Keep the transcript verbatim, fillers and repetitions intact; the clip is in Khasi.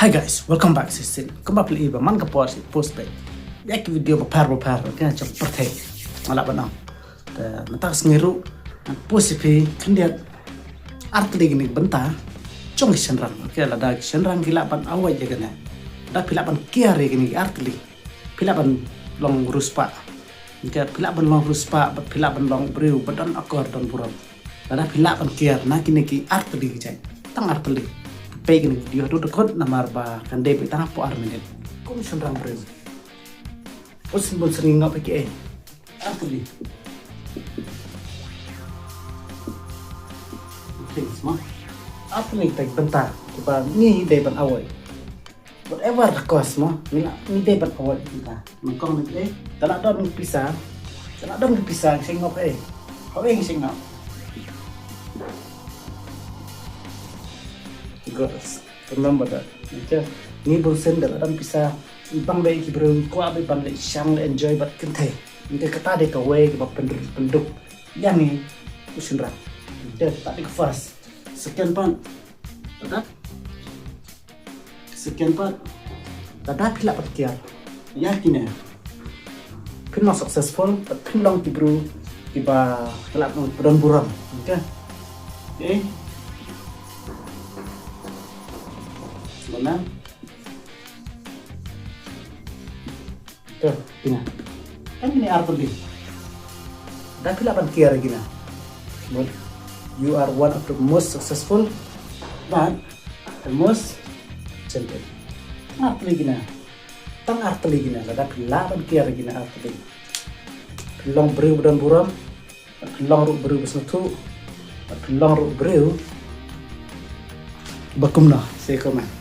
Hi guys, welcome back shisien. Kumba phi la i ba man ka por shisien post beit ïa ki video bapher bapher, ka jong pyrthei. Nga lah ban ong. Te mynta ka sngi ruh ngan post ïa phi khyndiat artylli kine ki bynta jong ki shynrang. Okay, lada ki shynrang ki lah ban avoid ïa kane, lada phi lah ban kiar ïa kine ki artylli, phi lah ban long riewspah. Okay, phi lah ban long riewspah bad phi lah ban long briew ba don akor don burom lada phi lah ban kiar na kine ki artylli ki jait. Tang artylli. Peit kine ki video haduh dkhot namar ba kan dei beit tang hapoh ar minit. Kum shynrang briew, u sien bun sien ngi ngop ïa kiei? Artylli. Things mo. Artylli kita ki bynta kiba ngi dei ban avoid. Whatever the cost mo, ngi lah, ngi dei ban avoid kita. Nyngkong ngi dei, te la don pisa, te la don pisa, ngi shu ngop eh. Hawei ngi shu ngop. Girls, remember that. Okay. Ngi bun sien te la don pisa, bang beit ki briew, kwah beit ban leit shang, leit enjoy bad kynthei. Okay, kata dei kawei kaba pyn-, pynduk ïa ngi u shynrang. Okay, kata dei ka first. Second part. Kata Second part, lada phi lah ban kiar ïa kine, phin long successful bad phin long ki briew kiba, ka lah ban don burom. Okay. Okay. Mana? Te kine, kan kine artylli. Lada phi lah ban kiar ïa kine, but you are one of the most successful, but the most gentle. Artylli kine. Tang artylli kine, lada phi lah ban kiar ïa kine artylli, phin long briew ba don burom, phin long ruh briew ba sngewthuh, phin long ruh briew ba kumno, sa kumno.